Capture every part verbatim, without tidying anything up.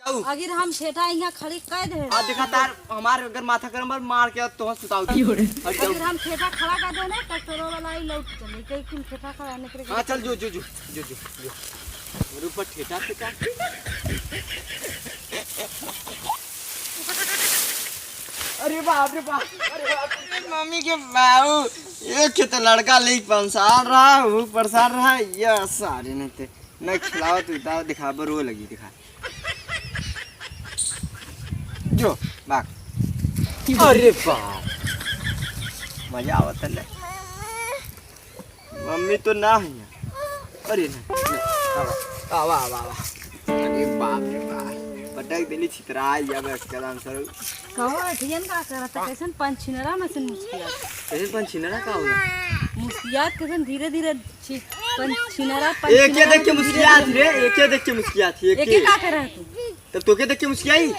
अगर हम ठेठा यहाँ खड़ी कर दे। आ देखा तार, हमार अगर माथा गरम बा, मार के तोहर सुताऊ दे। हट जाओ। अगर हम ठेठा खड़ा कर दे ना, ट्रैक्टरो वाला ही लौट चले, कहीं कुल ठेठा खड़ा नहीं करे। हाँ, चल जो, जो, जो, जो, जो, जो। मेरे ऊपर ठेठा से का? अरे बाप रे बाप, अरे बाप रे। मम्मी के बाबू, एक तो लड़का लेके परेशान रहा, वो परेशान रहा, ये सारे नहीं थे। नहीं खिलाओ तू, इतना दिखा, रो लगी, दिखा। जो, भाग। अरे बाप। मजा आवत है ले। मम्मी तो ना है यहाँ। अरे ना, ना, आवा, आवा, आवा, आवा। अरे बाप रे बाप। पटक देली छितरा, या बस कदम सर। कहो, अठियन का करत है? कैसन पंछिनरा में से मुस्कियात? कैसन पंछिनरा का होला? मुस्कियात कैसन धीरे धीरे छि-, पंछिनरा, एके पंछिनरा देख के में से धीरे मुस्कियात धीरे रे, एके देख के मुस्कियात ही, एके एके। का करे है तू? तब तोके देख के मुस्कियाई?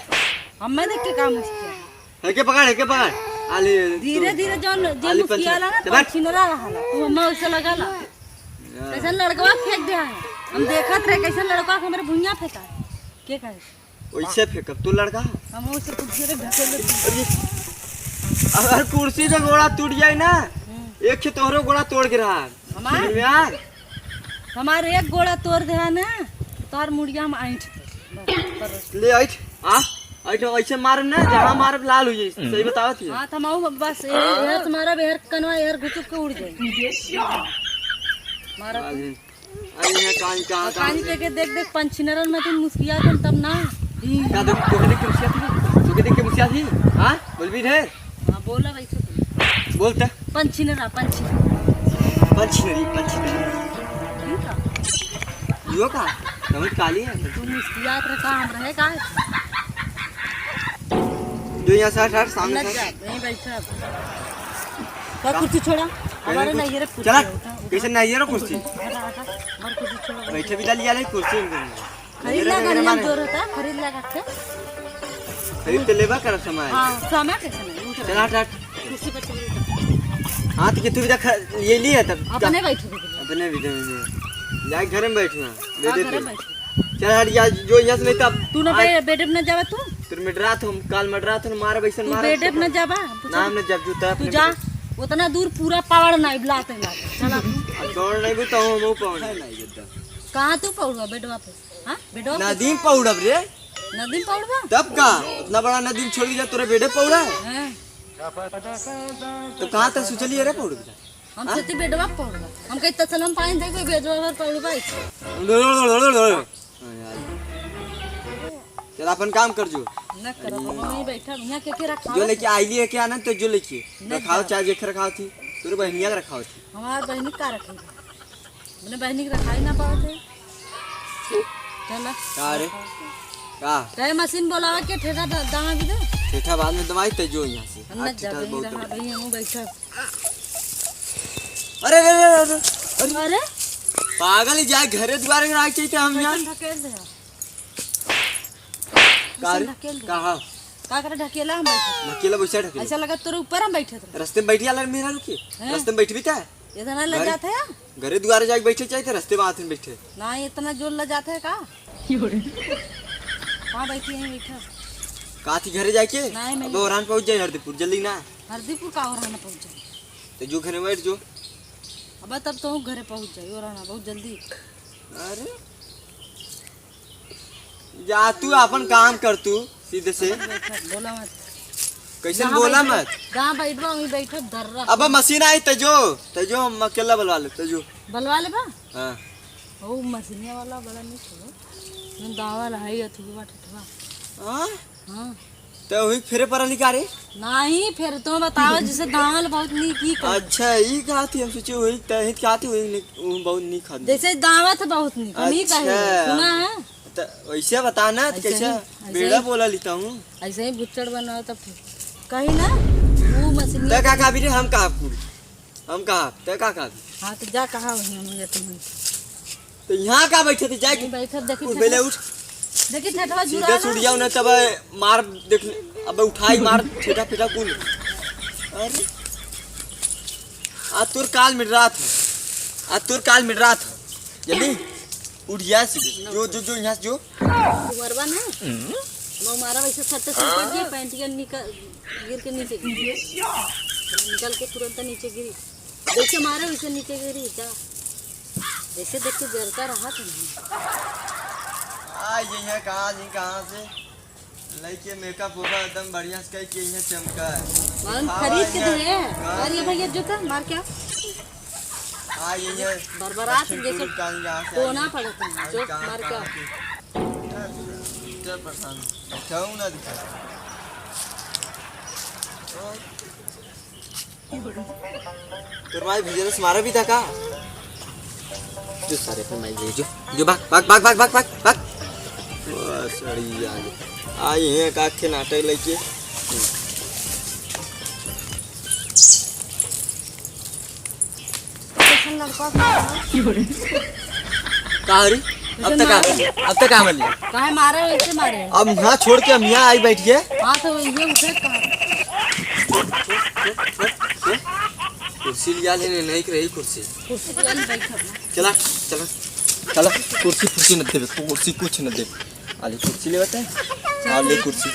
हमें देख के का मुस्किया? एके पकड़, एके पकड़। आली, धीरे तू। धीरे जौन, जे आली मुस्कियाला ना, पंछी-, पंछिनरा रहला। तू हमें वैसे लगाला। यार। कैसन लड़कवा फेंक दे है। हम देखत रहे कैसन लड़कवा के हमरे भुइयां फेंका। के कहे? वैसे फेंकब तू लड़का? हम वैसे कुछ देर ढकेल देते। अरे, अगर कुर्सी से गोड़ा टूट जाए ना, हम्म। एक से तोहरो गोड़ा तोड़ के रहा। हमार? समझ में आए? हमार एक गोड़ा तोड़ दे है ना, तोहर मुड़िया हम ऐंठ दे। बस, बस। ले ऐंठ, आ, ऐंठ, ऐसे मारब ना, जहाँ मारब लाल हो जाई, सही बतावत ही। हाँ, थमाऊ बस, ए, एहर से मारब, एहर कनवा, एहर घुचुक के उड़ जाई। मारब। अरे, अरे, यहाँ कहाँ, कहाँ, और कहाँ कहीं से? देखे, देख, देख, पंछिनरन में तुम मुस्किया तुम तब ना। का देख, तोके देख के मुस्किया थी? तोके देख के मुस्किया थी? हाँ? बोल भी ढेर। हाँ, बोला भाई से। बोल त। पंछिनरा, पंछिनरा। पंछिनरी, पंछिनरी। ठीक है। यो का? बहुत काली है। तू मुस्कियात रहे का, हम रहे का? जो यहाँ से हट, हट, सामने से। जा, यहीं बैठा। का का? कुर्सी छोड़ा? हमारे पहले नहीं, ये रे कुर्सी चला, उठा, उठा। कैसे नहीं, ये रे कुर्सी? हटा, हटा, हमारे कुर्सी छोड़ा। बैठे भी डाल लिया ले कुर्सी उनको। खरीद ला, गाड़ी में जोर होता, खरीद ला, काट के। खरीद तो लेबा कर समय। हाँ, समय कैसे नहीं, उठ चल, हट, हट। कुर्सी पर चल, उठ। हाँ, तो ये तू भी रख, ये लिए तब। अपने बैठ के। अपने भी दे, दे। जाए घर में बैठना, दे हाँ, दे घर तू। में बैठ। चल, हट, या जो यहाँ से नहीं तब तू ना आज बे-, बेड में ना जावा तू? तू मिट रहा था, हम काल मिट रहा था, मार वैसे तू मार। बेड में ना जावा? नाम ना जब जूता तू अपने जा, बेड। उतना दूर पूरा पावड़ ना, इबलाते ना। चला तू। अब दौड़ नहीं भी तो हम, हम पावड़ नहीं जब। कहाँ तू पौड़बा बेडवा पे? हाँ? बेडवा पे? नदी में पौड़ब रे। नदी में पौड़बा? तब का? उतना बड़ा नदी में छोड़ दिया, तोरे बेडे पौड़ा है? हाँ। तो कहाँ तक सोचलिए रे पौड़ब? हम हाँ? सोची बेडवा पे पौड़बा। हम कही तसलम पानी दे, कोई बेडवा पर पौड़बा। चल अपन काम कर जो। न कर, हम वहीं बैठा, यहाँ के के रखा? जो लेके आइली है क्या ना, तो जो लेके नहीं रखाओ, जा। चाहे जेकर रखाओ थी, तोरे बहनिया के रखाओ थी। हमार बहनी का रखेगी? अपने बहनी के रखाई ना पावत है। चला। का रे? का? तय मशीन बोलावा के ठेठा द-, दवा भी दे। ठेठा बाद में दवाई, तय जो यहाँ से। हम न आज ठेठा जाबे, बहुत रहा दवाई। भाई, हम बैठा। अरे, अरे, अरे, अरे, अरे। अरे? पागल ही जाए, घरे दुआरे के राख चाहिए हम यहाँ। कैसन ढकेल दे? का रे? कैसन ढकेल दे? कहाँ? का करे ढकेला हम बैठे? ढकेला वैसे ढकेला। ऐसा लगा तोरे ऊपर हम बैठे थे। रस्ते में बैठी आला मेहरारू के। हैं? रस्ते में बैठ भी था? इतना लग घरे, जाता है? घरे दुआरे जाके बैठे चाहिए थे, रस्ते में आते बैठे। ना, इतना जोर लग जाता है का? कहाँ बैठी यहीं बैठा? कहा थी घरे जाके? नहीं, नहीं। अब ओरान पहुँच जाए हरदीपुर, जल्दी ना। हरदीपुर का ओरान पहुँच जाए? तो जो घरे बैठ जो। अब तब तो घरे पहुँच जाए, ओरान बहुत जल्दी। अरे, जा तू अपन काम कर तू, सीधे से। बोला मत। कैसे जहाँ बोला बैठो, मत? जहाँ बैठबा, वहीं बैठो, धर्रा। अब मशीन आई, तजो, तजो, हम अकेला बलवा ले, तजो। बलवा लेबा? हाँ। ओ, मशीनिया वाला बड़ा नहीं छोड़ो। मैं दावा लहाई अथुआ ठठवा। हाँ? हाँ। तो वही फेरे पर निकारे? नहीं, फेर तो बतावा, जैसे दावल बहुत नीक ही कर। अच्छा, ई कहा थी, हम सोचे वही तहित कहा थी, वही नीक, वो बहुत नीक खात। जैसे दावत बहुत नीक, हम ई कहे, अच्छा। सुना है? तो वैसे बता ना, तो ऐसे कैसे ही, ऐसे बेड़ा ही। बोला लेता हूँ। ऐसे ही भुच्चड़ बनाओ तब ठीक। कही ना, वो मशीन तो का कहा भी रे, हम कहा कुल? हम कहा, तय का कहा? हाँ, तो जा कहा वहीं, हम जाते हैं। तो यहाँ का बैठे थे, जाए नहीं, बैठे, देखी उठ, ठेठवा। पहले उठ। देखी ठेठवा सीधा जुड़ा ना। सुड़िया उन्हें तब मार, देख ले, अब उठाई मार, ठेठा, फेठा कुल। अरे, आज तोर काल मिट रहा था, आज तोर काल मिट रहा था। जल्दी, उठ जा सीधे। जो, जो, जो, यहाँ से जो। कुंवरवा ना, हम्म। वो मारा वैसे सट्टे से ऊपर गया, पैंट के निकल, गिर के नीचे गिरी। निकल के तुरंत नीचे गिरी। जैसे मारे वैसे नीचे गिरी, जा। जैसे देख के जरता रहा था नहीं। आ, ये यहाँ कहाँ जी, कहाँ से? लइके makeup होगा एकदम बढ़िया से, कह के यहाँ चमका है। मालूम हाँ, खरीद के यहाँ दे। कहाँ अरे से? भैया, जूता मार क्या? आ, ये है बरबरात लक्ष्मी जैसे टूल काल यहाँ से टोना आई। पड़त है, अरे जो कहाँ, मार कहाँ क्या? की? चल प्रशांत, जाऊँ ना दिखा। तोर माई भेजलस मारा भी था का? जो सारे अपने माई भेजो, जो भाग, भाग, भाग। बस, अरे यार, आ, ये का खे नाटक लइके। कैसन लड़का का है? का हरी? अब तक आ, अब तक आ मली। काहे मारे, वैसे मारे? अब यहाँ छोड़ के हम यहाँ आई बैठ गए। हाँ, तो ये उठे कहाँ? कुर्सी लिया लेने, नहीं रही कुर्सी। कुर्सी पे नहीं बैठब ना। चला, चला, चला, कुर्सी, कुर्सी न देबे, कुर्सी कुछ न देबे। आले कुर्सी लेवत है, आले कुर्सी,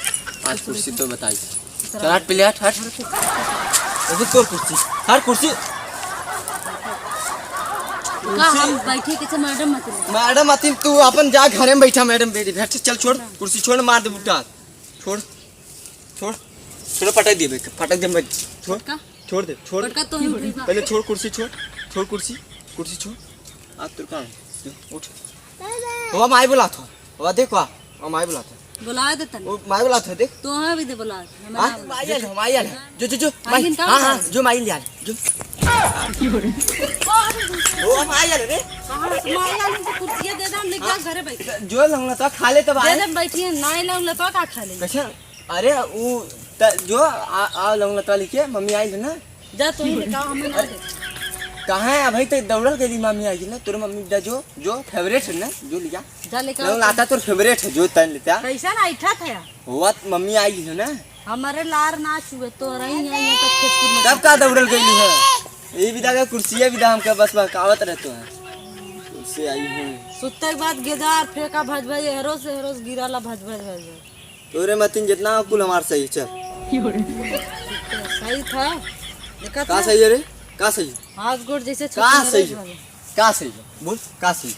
आज कुर्सी तो बताई। चल हट पहले, हट, हट। अबे तोर कुर्सी, हर कुर्सी। का हम बैठे कैसे, मैडम मत ले। मैडम आती, तू अपन जा घरे में बैठा, मैडम बैठी। हट, चल छोड़, कुर्सी छोड़, मार दे बुट्टा। छोड़, छोड़, छोड़, पटक दे बे, पटक दे, मैं छोड़, का? छोड़ दे, छोड़। पटका तो ही उठेगा। पहले छोड़ कुर्सी, छोड़, छोड़ कुर्सी, कुर्सी छोड़। आज तेरे काम, उठ। वो माई बुलात हो, वो देख, वो, वो माई बुलात हो। बुलाए दे तनी। वो माई बुलात हो, देख। तो हाँ भी दे बुला, हमें हाँ, ना बुला। माई आले, माई आले। जो, जो, जो, माई, आइए, का हाँ, हाँ, बुला? जो माई आले, जो। ओ, माई आले रे। कहाँ से माई आले? तो कुर्सिया दे दे, हम लेके जाओ घरे बैठ। जो लंगड़ा तो खा ले तब दे आए। दे, बैठिए, ना लंगड़ा तो का खा ले? कैसे? अरे, उ त-, जो, आ, आ, लौंग लता लेके, मम्मी आई ना। जा, तू ही लेके आओ, हमें ना अरे, दे। कहाँ है? अभी तक दौड़ल गई, मम्मी आई ना। तोर मम्मी जा, जो, जो favourite है ना, जो लिया। जा, लेके आओ लौंग तू। लता तोर favourite है, जो तन लेता। कैसा ना ऐठा था? हुआ त मम्मी आई है ना। हमारे लार ना छुए, तो रही है, ये तो खेत की कब का दौड़ल गई है? ये विदा का कुर्सिया विदा हमका बस बहकावत रहतो है। कुर्सी आई है। सुत्ते के बाद गेजार फेंका भज भज, हेरो से हेरो से गिराला भज भज भज भज। तोरे मतिन जितना कुल हमार सही, चल। सही था। देखा का था? सही है रे? का सही? हाथ गोड़ जैसे का छोटे सही रहे है? वाले। का सही है? बोल, का सही है?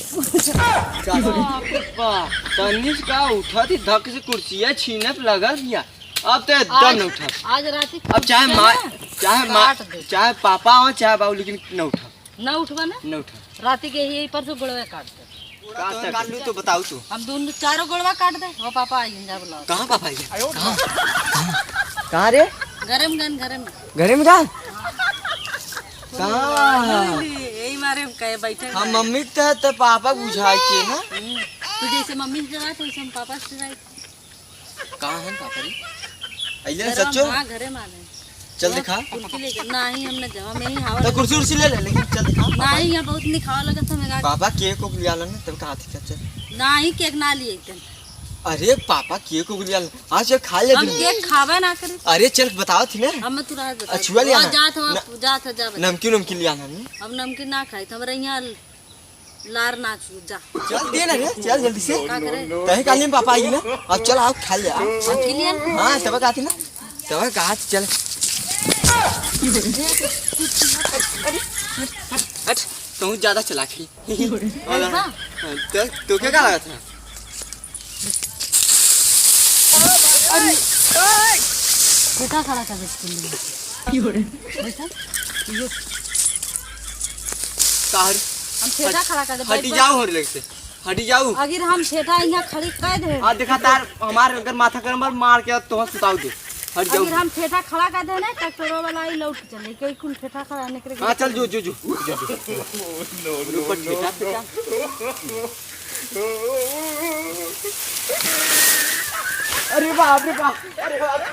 का सही है? बाप रे बाप, तनिष का उठत ही धक से कुर्सिया छीनत लगा दिया। अब तो एकदम आज, न उठा। आज राती अब चाहे कुर्सिया माँ, ना चाहे माँ, काट दे। चाहे पापा हो, चाहे बाबू, लेकिन न उठा। न उठबा ना? न उठा। राती के यही पर से गोड़वा काट दे। का तो काट काट लूँ तो बताओ तू। हम दोनों चारों गोड़वा काट दे। वो पापा आई जा बुलाओ। कहाँ पापा आई? कहाँ? कहाँ रे? घरे में गन, घरे में। घरे में गन? कहाँ? यही मारे हम कहे बैठे हम रहे। मम्मी के तहत तो पापा बुझाए के ना। हम्म। तू जैसे मम्मी से डराए, वैसे हम पापा से डराए। कहाँ है पापा रे? अइले घरे सच्चो? हाँ, घरे में आ गए। चल दिखा। कुर्सी लेके, नहीं, हम न जावा, मैं ही हवा तो लगा कुर्सी उर्सी ले ले, लेकिन चल दिखा। नहीं, यहाँ बहुत निखावा लगा था, मैं गा- पापा केक ओक लिया ला ना, तब कहा थी, चल, चल। नहीं, केक ना लिए एकदम। अरे पापा केक ओक लिया ला, आज ये खा ले हम दिन। केक खावा ना करे। अरे चल बताओ थी ना। हम तू रात बता। अछुआ लिया ना। जात हम, ना। जात है, जा बता। नमकीन उमकीन लिया ना। हम नमकीन ना खाई, तो हमारे यहाँ लार नाच जा। चल दे ना रे, चल जल्दी से। का करे? तही काली में पापा आई ना। अब चल आओ खा ले आओ। हम खिलियन। हाँ, तब कहा थी ना। तब कहा थी चल। हट, तू ज्यादा चलाक है। वाला। हाँ, तो, तो क्या कहा था? अरे, बेटा खड़ा कर दे स्कूल में। बैठा। ये का हर? हम ठेठा खड़ा कर दे, हटी बैठ, जाओ बैठ। हर लग से। हटी जाओ। अगर हम ठेठा यहाँ खड़ी कर दे। आ देखा तार हमार अगर माथा गरम बार मार के तो सुताओ दे। हट जाओ। अगर हम ठेठा खड़ा कर दे ना, ट्रैक्टरों वाला ही लौट चले। कोई कुल ठेठा खड़ा निकले। हाँ, चल जो, जो, जो, जो, जो। ऊपर ठेठा, ठेठा। अरे बाप रे बाप, अरे बाप रे।